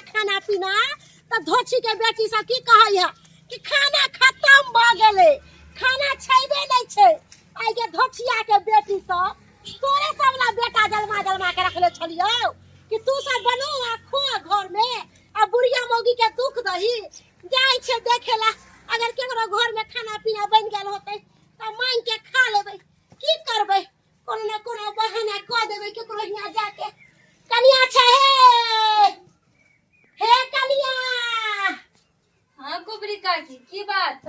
खाना पीना तऽ धोछी के बेटी सब की कहै है कि खाना खत्म भऽ गेलै, खाना छैबे नहि छै। आइ के धोछिया के बेटी सब तोरे सब ला बेटा जलमा जलमा के रखले छलियौ कि तू सब बनो आ खो घर में आ बुढ़िया मौगी के दुख दही। जाइ छै देखे ला, अगर केकरो घर में खाना पीना बनि गेल होतै तऽ मांगि के खा लेबै। की करबै, कोनो ने कोनो बहाना कऽ देबै केकरो हियाँ जाके। कनिया छै हे, हे कनिया। हाँ कुबरी काकी, की बात?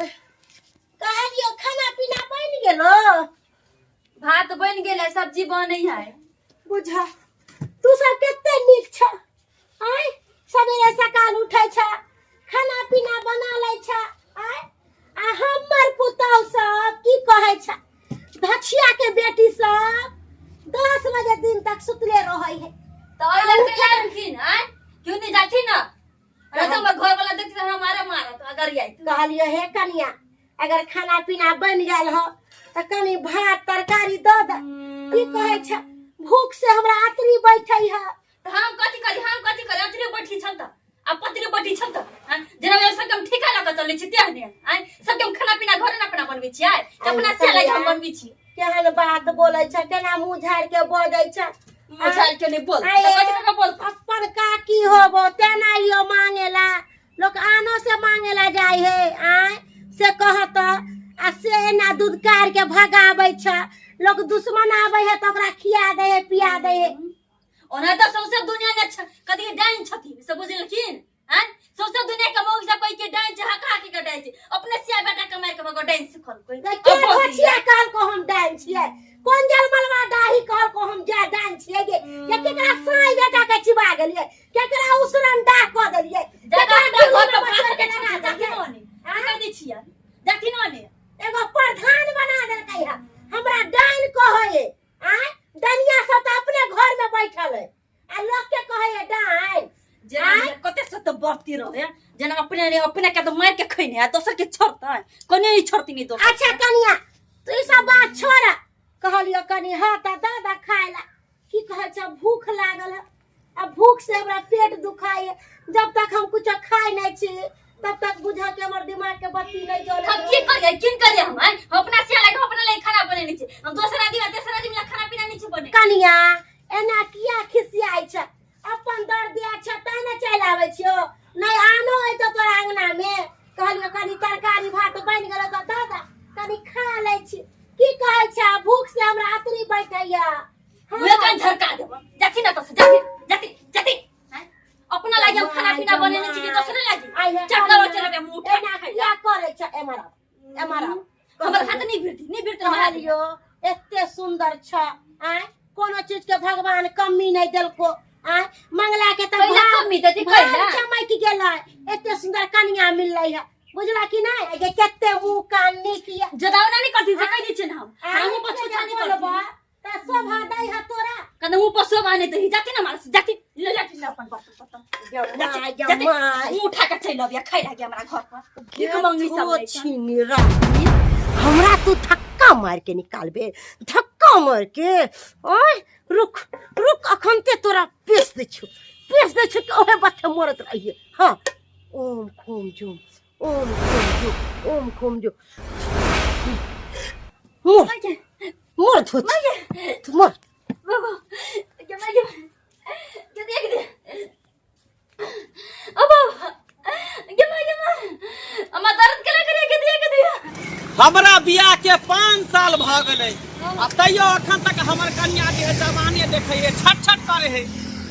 कहलियो खाना पीना बनि गेलो? भात बनि गेलै, सब्जी बनै है। बुझा तू सब कते नीक छ, आय सवेरे सकाल उठै छ, खाना पीना बना लै छ, आय आ हमर पुतहु सब की कहै छ, धछिया के बेटी सब 10 बजे दिन तक सुतले रहै है। तऽ ओहि लग के लड़खिन आय क्यों नहीं जाथिन ना? अरे तो हमर घर वाला देखते हमारे मारत अगर आई। कहलियो हे कनिया, अगर खाना पीना बनि गेल हो तऽ कनि भात तरकारी दऽ दे। की कहै छ, भूख से हमरा अतरी बैठै है। तऽ हम कथी करी, हम कथी करी? अतरी बैठी छल तऽ आ पतरी बैठी छल तऽ आँय, जेना व्यवसाय सबके हम ठेका लऽ कऽ चलै छी तेहने आँय, सबके हम खाना पीना घरे ने अपना बनबै छियै कि अपना से लागि हम बनबै छी? केहन बात बोलै छ, केना मुँह झाड़ि के बजै छ? मुँह झाड़ि के नहि बोल आँय, तऽ कथी कऽ बोल? अपन काकी होबो तेना यो मांगेला, लोक आनो से मांगेला जाइ है आँय से कहत आ से एना दूध कार के भगाबै छ। लोक दुश्मन आबै है तऽ ओकरा खिया दै है, पिया दै है। ओना तऽ सौंसे दुनिया ने कथी के डाइन छथिन से बुझलखिन आँय? सौंसे दुनिया के मौगी सब कोई के डाइन छै, हका हकी के डाइन छै। अपने सिया बेटा के मारि के भगो डाइन सिखल कोई। के धोछिया कहल को हम डाइन छियै? कोन जलमलवा डाही कहल को हम जा डाइन छियै गे? ये केकरा साई बेटा के चिबा गेलियै, केकरा उसरन डाह कऽ देलियै, केकरा केकरा घर चूल्ही पर में भात बचल के के लगा जाथिन देलियै? ओने की कर दै छियै, जाथिन ओने। एगो प्रधान बना देलकै है हमरा डाइन कहै। आँय, डनिया सब तऽ अपने घर में बैठल है आ लोग के कहै है डाइन। जेना आँय? कते से तऽ बढ़ती रहे, जेना अपने ने अपने के तऽ मारि के खैने आ दोसर के छोड़तै कोने नहीं छोड़ती नहीं दोसर। अच्छा कनिया, तू ई सब बात छोड़। कहलियो कनि हाँ तऽ दऽ दऽ खाय ला। की कहै छ, भूख लागल है आ भूख से हमरा पेट दुखाय है। जब तक हम कुछ खाय नहीं छी तब तक बुझा के हमर दिमाग के बत्ती नहीं जले। हम की करिए, किन करिए हम? आँय? हम अपना सिया लागे अपना लिए खाना बनेने छी, हम दोसर आदमी आ तेसर आदमी ला खाना पीना नहीं छी बने। कनिया एना किया खिसियाइ छ? अपन दर्द दिया छ तैं ने चलि आबै छियो, नहीं आनो अयतो तोरा अंगना में। कहलियो कनि तरकारी भात बनि गेलो तऽ दऽ दऽ, कनि खा लै छी। की कहै छ, भूख से हमरा अतरी बैठैया। हाँ। मुँहे कान झरका देब, जाथि ना तो जाथि जाथि जाथि। आँय? अपना लागी हम खाना पीना बनेने छी कि दोसरे लागी? आइ हे चटका कनिया, चलबे मुँह उठा एना के खाइ किया करै छ? एमहर आउ, एमहर आउ। हमर हाथ नहीं भिड़ती, नहीं भिड़ती हमर हाथ। कहलियो एते सुंदर छ आँय, कोनो चीज के भगवान कमी नहीं देलको आँय। मंगला के तऽ कैला कमी देती, भार कैला? चमकि गेलै, एते सुंदर कनिया मिललै है। बुझला कि नहीं? गे कते मुंह कान नीक ये। जदावना नहीं करती से कह दै छियै ने हम। आँय, हम ऊपर छुछा नहीं बोलबा, करती। तऽ शोभा दै है तोरा। कने ऊपर शोभा नहीं दही, जाती ना मार जाती ले जाती ना अपन बर्तन बर्तन। माय, जाती, माय। मुँह उठा के चलि अबिया खाइ लागी हमरा घर पर। भीख मंगनी सब लै छै। छिनी रानी, हमरा तू धक्का मार के निकालबे, धक्का मार के। ओए रुक रुक, अखन ते तोरा पेश दै छु, पेश दै छु कि ओहे बथे मरत रहिए। हाँ, ओम खोम जुम, ओम खोम जुम, ओम खोम जुम। मोर मोर धोत तू मोर। बाबा के माय के देख दे। अब के माय के माय अम्मा दर्द केला करे के देख दे। हमरा बियाह के 5 साल भऽ गेलै आ तैयो अखन तक हमर कनिया जे है जवाने देखै है, छट छट करे है।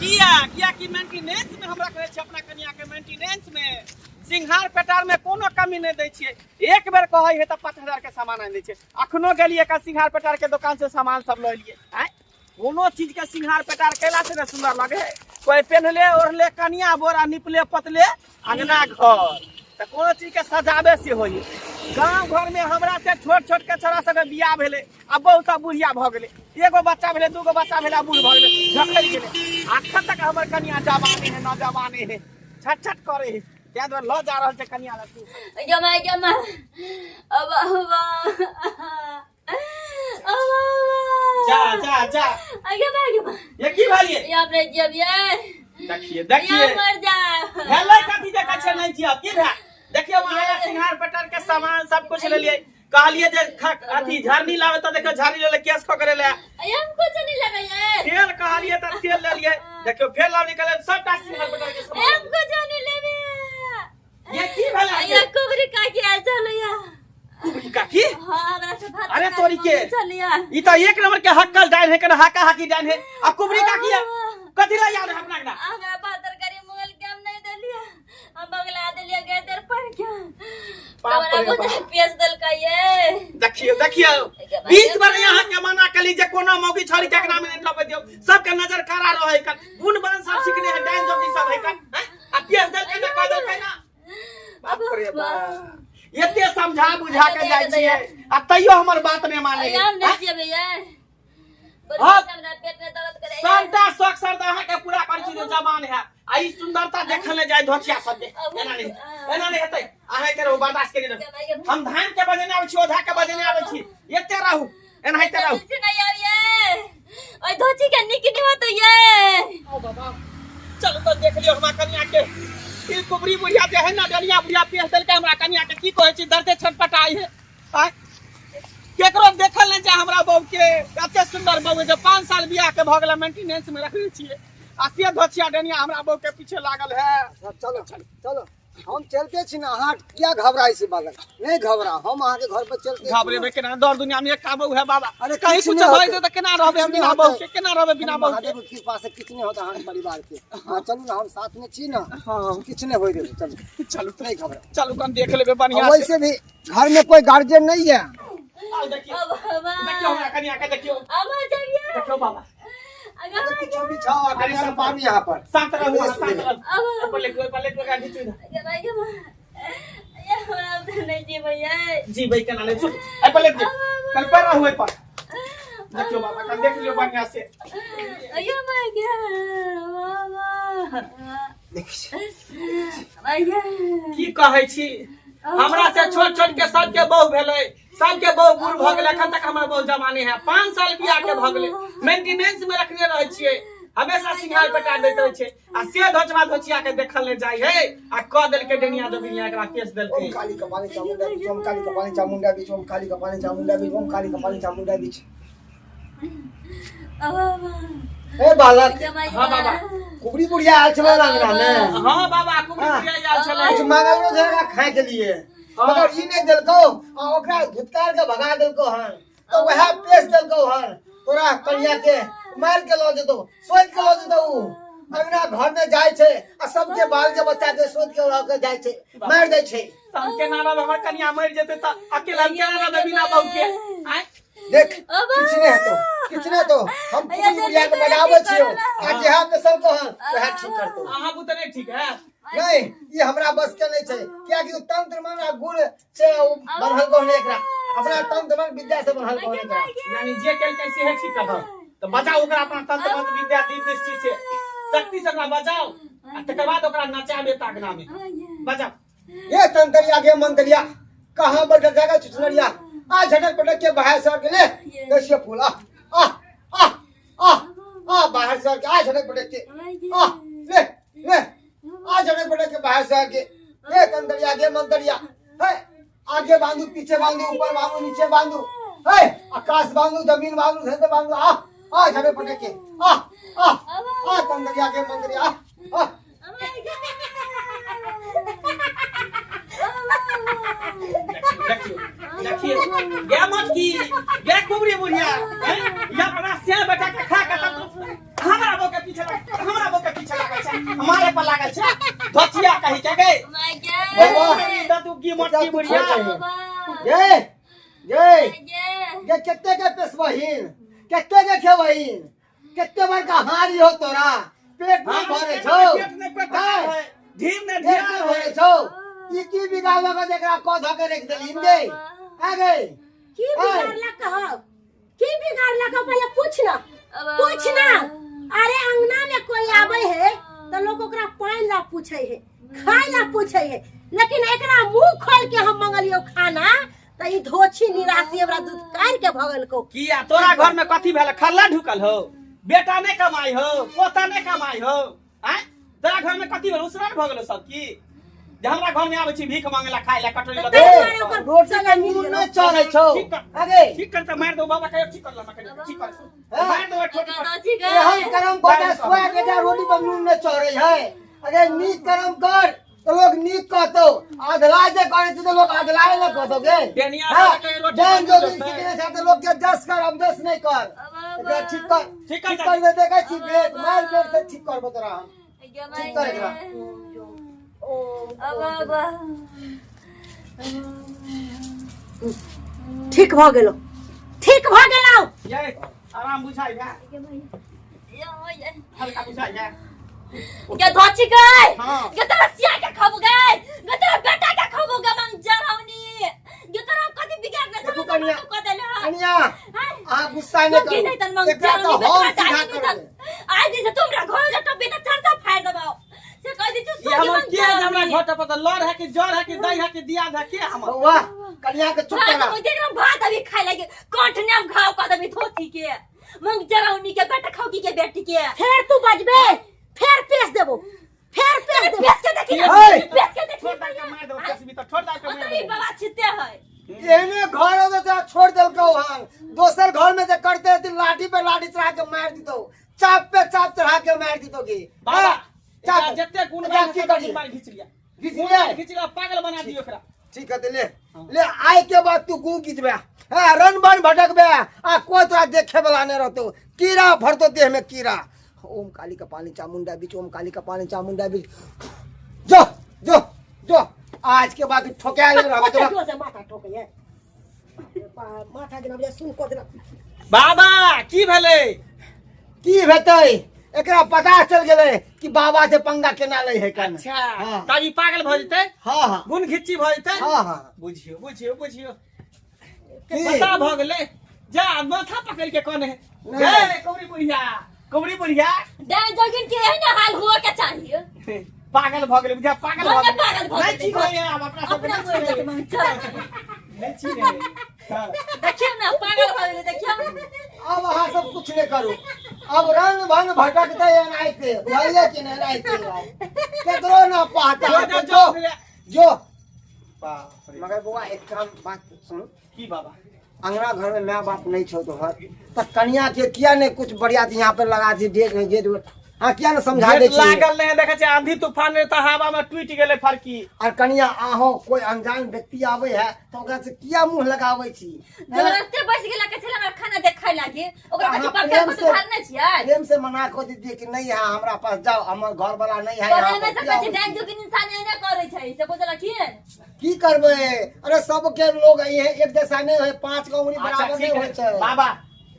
किया? किया कि मेंटेनेंस में हम रखने छियै अपना कनिया के, मेंटेनेंस में सिंघार पेटार में कोनो कमी नहि दै छियै। एक बेर कहै है तऽ 5000 के सामान आनि दै छियै। अखनो गेलियै का सिंघार पेटार के दोकान से सामान सब लऽ एलियै। आँय, कोनो चीज के सिंघार पेटार कैला से ने सुंदर लगे है। कोई पेन्हले ओढ़ले कनिया बोरा निपले पतले अंगना घर, तऽ कोनो चीज के सजाबे से होइए। गाँव घर में हमरा से छोट छोट के छोरा सबके बियाह भेलै आ बहुत सब बुढ़िया भऽ गेलै, एगो बच्चा भेलै, दूगो बच्चा भेलै आ बूढ़ भऽ गेलै, झखड़ि गेलै। अखन तक हमर कनिया जवाने है, नौजवाने है, छट छट करे है। ताहि दुआरे लऽ जा रहल छै कनिया लग। गे माय गे माय, अब अब अब जा जा जा। गे माय गे माय। ये की भेलियै? ये अपने जब ये देखिए देखिए मर जा भेलै कथी जे कहै छै नहि जियब की भेल देखियौ अहाँ सिंघार पटार के सामान सब कुछ लेलियै कहलियै जे अथी झरनी लावे तऽ देखियौ झरनी लेले केस पकड़े ले अरे हम कुछ नहीं लगाइए तेल कहलियै तऽ तेल लेलियै देखियौ फेर लावनी कहलियै सबटा सिंघार पटार के हम सामान कुछ नहीं लेबे ये की भेलै अरे कुबरी काकी आयल चलिया कुबरी काकी हाँ हमरा से भात अरे तोरी के। चलिया ई तऽ एक नंबर के हक्कल डाइन है केना हाका हाकी डाइन है आ कुबरी काकी है कथी ला याद है अपना के हमरा भात तरकारी मुगल के हम नहीं देलिया हम बगला देलिया गए देर पर के बाप हमरा रे बुझा बाप। पेश देलका ये देखियो देखियो 20 बार यहाँ के मना कली जे कोनो मौगी छोरी के अंगना में नहीं टपे दियो सबके नजर करा रहे कन गुण बन सब सीखने है डाइन जोगी सब है कन हैं? आ पेश देल के ना कह देल के ना बाप रे बाप एते समझा बुझा के जाइ छियै आ तैयो हमर बात नहि माने अरे हम नहीं जियबे ये हाँ। हमरा पेट में दर्द करे सबटा शौक श्रद्धा अहाँ के पूरा करै छी जे जवान है आ ई सुंदरता देखल नहि जाय धोचिया सब जे एना नहि एना नहि हेतै अहाँ के रहू बर्दाश्त करी रहू हम धान के बजेने आबै छी ओझा के बजेने आबै छी एते रहू एनाहिते रहू से नहीं आविए ओय धोची के निक नहीं होतो ये आओ बाबा चलू तऽ देख लियौ हमरा कनिया के ई कुबरी बुढ़िया जे है ना डलिया बुढ़िया पेश देलकै हमरा कनिया के की कहै छी दर्दे छटपटाइ है आँय? केकरो देखल नहि चाहे हमरा बहू के एते सुंदर बहू जे 5 साल बियाह के भऽ गेलै मेंटेनेंस में रखने छियै आ से धोचिया डनिया हमरा बहू के पीछे लागल है चलो चलो हम चलते छी ना अहाँ किया घबराइ छी बालक नहीं घबरा हम अहाँके घर पर चलते छी घबरेबे केना दर दुनिया में एकटा बहू है बाबा अरे कहीं किछु कुछ नहि भऽ होतै। जेतै तऽ केना रहबै हम किछु बिना नहि बहू होतै। के केना रहबै बिना बहू के महादेव के कृपा से किछु नहि होत अहाँके परिवार के हाँ चलू ना हम साथ में छी ना हाँ किछु नहि होय देबै चलू चलू तऽ नहीं घबरा चलू कन देख लेबै बढ़िया और से वैसे भी घर में कोई गार्जियन नहीं है आउ देखियौ अब हवा देखियौ हमरा कनिया के देखियौ अब जाइए देखियौ बाबा अगर कुछ बिछाओ अरे अरे सब पानी यहाँ पर शांत रहू अहाँ, शांत रहू अब एहि पर लेटू एहि पर लेटू एकरा घीचू इधर। ये हमरा नहीं जीबै ये जी भाई केना ले चुप एहि पर लेट जाउ कल पर रहू एहि पर देखियौ बाबा कल देख लियौ बढ़िया से अयो my गया बाबा अयो की कहै छी हमरा से छोट छोट के सबके बहु भेलै सबके बहु बूढ़ भऽ गेलै एखन तक हमर बहु जवानी है 5 साल बियाह के भऽ गेलै मेंटेनेंस में रखने रहै छियै हमेशा सिंघार पेटा दैत रहै छै आ से धोचवा धोचिया के देखल नहि जाइ है आ कऽ देलकै डनिया जोगिनिया एकरा केस ओम देलकै काली कपाली चामुंडा बीच ओम काली कपाली चामुंडा बीच ओम काली कपाली चामुंडा बीच ओम काली कपाली चामुंडा बीच ए बालक हाँ बाबा कुबरी बुढ़िया आयल छलै अंगना में हाँ बाबा कुबरी हाँ। बुढ़िया आयल छलै कुछ मांगलो छै एकरा खाय के लिए हाँ। मगर ई नहि देलकौ आ ओकरा धुतकार के भगा देलकौ हन तऽ वएह पेश देलकौ हन तोरा कनिया के मार के लऽ जेतौ सोति के लऽ जेतौ उ अंगना घर में जाइ छै आ सबके बाल के बच्चा के सोति के लऽ के जाइ छै मारि दै छै तऽ हम केना रहब हमर कनिया मरि जेतै तऽ अकेला हम केना रहबै बिना बहू के आँय देख किछु नहि हेतौ किछु नहि हेतौ हम कुबरी बुढ़िया के बजाबै छियौ आ जेहा पेशल को हन वएह ठीक करतौ अहाँ बुते नहि ठीक है नहीं ये हमरा बस के नहीं छै कियाकि उ तंत्र मंत्र आ गुण से उ बनल कहने एकरा अपना तंत्र मंत्र विद्या से बनल कहने एकरा यानी जे केलकै सेहे ठीक करतै तऽ बचाउ ओकरा अपना तंत्र मंत्र विद्या दिव्य दृष्टि से शक्ति से ओकरा बचाउ आ तकर बाद ओकरा नचाबे तागना में बचाउ ये तंत्रिया के मंत्रिया कहाँ बैठल जाएगा चुचलरिया आ झटक पटक के बाहर सर के ले कैसे फूल आ आ आ आ आ बाहर सर के आ झटक पटक के आ ले ले आ झटक पटक के बाहर सर के ये तंत्रिया के मंत्रिया है आगे बांधू पीछे बांधू ऊपर बांधू नीचे बांधू है आकाश बांधू जमीन बांधू धरती बांधू आ आ झटक पटक के आ आ आ तंत्रिया के मंत्रिया आ आ देखियो देखियो गे मोटकी गे कुबरी बुढ़िया हैं? या अपना से बेटा के खा के तब हमरा बो के पीछे हमरा बो के पीछे लागल छै हमारे पर लागल छै धोचिया कही के गई बाबा तू की मोटकी बुढ़िया जय जय ये कते के पेशबहीन कते के खेबहीन कते बड़का हारी हो तोरा पेट नहीं भरे छौ पेट नहीं पेट है ढीम ने पेट ढीम नहीं भरे छौ ई की बिगाड़ लगा जेकरा क ध के रख देली गे आ गई की बिगाड़लक कहब की बिगाड़लक पहले पूछ ना पूछ ना अरे अंगना में कोई आवे है तो लोग ओकरा पानी ला पूछे है खाए ला पूछे है लेकिन एकरा मुंह खोल के हम मंगलियो खाना त ई धोछी निराशी हमरा दूध काट के भगल को किया तोरा घर में कथी भेल खल्ला ढुकल हो बेटा नहीं कमाई हो पोता नहीं कमाई हो आँय? तोरा घर में कथी भेल उसरान भऽ गेलो सब की जे हमरा घर में आबै छी भीख मांगे ला खाय ला कटोरी लऽ ताहि दुआरे ओकर रोटी के नून नहि चढ़ै छौ ठीक कर। अगे ठीक कर तऽ मारि दो बाबा कहियो ठीक कर ला कहियो ठीक कर मारि दो ठोक कर एहन करम बता सोया के जा रोटी पर नून नहि चढ़ै है अगे नीक करम कर तऽ लोग नीक कहतौ अधला जे करै छै तऽ लोग अधलाए ने कहतौ गे डेनिया हाँ, सबके रोटी जैन पर जो नून भी चढ़तै। सिखने छै तऽ लोग के जस कर अवदस नहि कर एकरा ठीक कर ठीक कर ठीक कर दे देखै छी बेट मारि बेट से ठीक करबो तोरा हम ठीक कर एकरा ठीक भऽ गेलो ठीक भऽ गेलौ ये आराम बुझाइ भए हल्का बुझाइ भए गे धोची गए हाँ। गे तोरा सिया के खबो गए गे तोरा बेटा के खबो गे मंग जरौनी गे तोरा कथी बिगाड़ ने देखू कनिया। कऽ देले हन कनिया हाय। अहाँ गुस्सा नहि तू की नहीं तन करू मंग एकरा जरौनी तऽ हम बेटा सीधा डाली नहीं तन करबै आइ दिन से तुमरा घर जटो बेटा चरसा फाड़ देबो से कह दी तू ये सोगी हमर मंग के जे हमरा जरौनी घर पर लड़ है कि जर है कि दही है कि दियाद है के हमर बौआ कनिया के चुप भात करा हम देख रहा भात अभी खाए लगे कंठ ने हम घाव कऽ देबी धोती के मंग जरौनी के बेटा खौकी के बेटी के फेर तू बजबे फेर पेश देबो फेर पेश देबो पेश के देखी हे! पेश के देखी छोड़ दाल के मार दो कसबी तो छोड़ दाल के मार ओतरी दो बाबा छिते है एहने घर होते तोरा छोड़ देलकौ हन दोसर घर में जे करते रहती लाठी पे लाठी चढ़ा के मार दितौ चाप पे चाप चढ़ा के मार दितौ की बाबा हाँ, चाप चाप जते गुण एकरा बार की करी मार घिच लिया घिच गुण लिया? मार घिच लिया पागल बना दियो एकरा ठीक है तो ले ले आय के बाद तू गू घिचबे हाँ रन बन भटकबे आ कोई तोरा देखे वाला नहीं रहतो कीड़ा भरतो देह में कीड़ा ओम काली का पानी चामुंडा बीच ओम काली का पानी चामुंडा बीच जो जो जो आज के बाद ठोका ले रहबे तोरा जोर से माथा ठोकैये माथा जेना बुझाइ सुन कऽ देलक बाबा की भेलै की भेतै एकरा पता चल गेलै कि बाबा से पंगा केना लै है कन अच्छा हाँ। तब ई पागल भऽ जेतै हाँ हाँ गुण घिच्ची भऽ जेतै हाँ हाँ बुझियो बुझियो बुझियो की? पता भऽ गेलै जा माथा पकड़ के कोने नहि। गे कौड़ी बुढ़िया कौड़ी बुढ़िया डाइन जोगिन के एहने हाल हुआ के चाहिए पागल भऽ गेलै बुझा पागल भऽ भने पागल भऽ नहि गेलै। ठीक होइए आब अपना सब अपना मोड़ के मंग चल नहि ठीक है हाँ। देखियौ ने पागल भऽ गेलै देखियौ अब अहाँ सब कुछ नहीं करू अब रंग भंग भटकते एनाहिते बुझलियै कि नहि एनाहिते केकरो न पहचान जो, जो, जो, जो जो बाप रे। मगर बौआ एक काम बात सुन की बाबा अंगना घर में माय बाप नहीं छौ तोहर तऽ कनिया के किया नहीं कुछ बढ़िया यहाँ पे लगा दी डेट नहीं गेट वेट हाँ किया ने समझा दे गेट छी लागल नहीं देखै छै आंधी तूफान रहे तऽ हवा में टूटि गेलै फरकी और कनिया आहो कोई अनजान व्यक्ति आवे है तो ओकरा से किया मुंह लगावे छी जबरदस्ती बैस गेला के छले हमरा खाना देखाय लागे ओकरा अहाँ कथी बाप प्रेम के से- धार नहि छियै प्रेम से मना कर दीजिए कि नहीं है हमरा पास जाओ हमर घर वाला नहीं है यहाँ करे पर, में किया सब छै आबै डाइन छी? जोगिन इंसान एने करै छै से बुझलखिन की करबै अरे सबके लोग ये एक जैसा नहीं होय पांच गो उंगली अच्छा बराबर ठीक नहीं होय है छै बाबा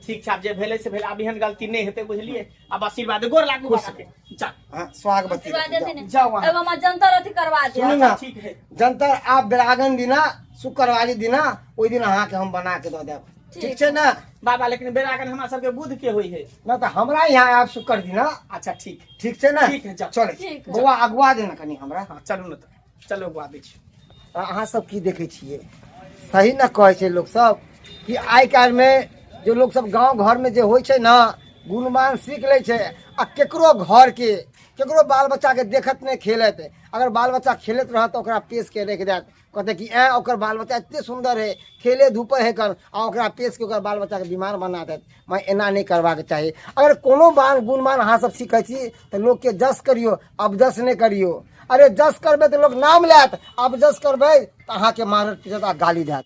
ठीक छै आब जे भेलै से भेलै आब एहन गलती नहि हेतै बुझलियै आब आशीर्वाद गोर लागू बाबा के जा हाँ, स्वागवती आशीर्वाद देथिन ने। जाओ अहाँ। एगो हमरा जंतर अथी करवा दे सुनू ना ठीक है जनतर आप बेरागन दिना शुक्रवारी दिना ओहि दिन अहाँके हम बना के दऽ देब ठीक छै ने बाबा लेकिन बेरागन हमरा सबके बुध के होइ है ना तऽ हमरा यहाँ आयब शुक्र दिना अच्छा ठीक ठीक छै ने ठीक है, जाओ। चलै ठीक। बौआ अगुआ देना कनि हमरा हाँ चलू ने तऽ चलू अगुआ दै छी अहाँ सब की देखै छियै सही ने कहै छै लोक सब कि आइ काल्हिमे जे लोक सब गाँव घरमे जे होइ छै ने गुणमान सीख लै छै आ केकरो घरके केकरो बाल बच्चाके देखत नहि खेलैत अगर बाल बच्चा खेलैत रहत तऽ ओकरा पेशके राखि देत कहतै कि ऐं ओकर बाल बच्चा एते सुन्दर है खेले धूपे है कर आ ओकरा पेशके ओकर बाल बच्चाके बीमार बना देत मैं एना नहि करबाक चाही अगर कोनो बाल गुणमान अहाँ सब सीखै छी तऽ लोकके जस करियौ अपजस नहि करियौ अरे जस करबै तऽ लोक नाम लेत अपजस करबै तऽ अहाँके मारत पीटत आ गाली देत।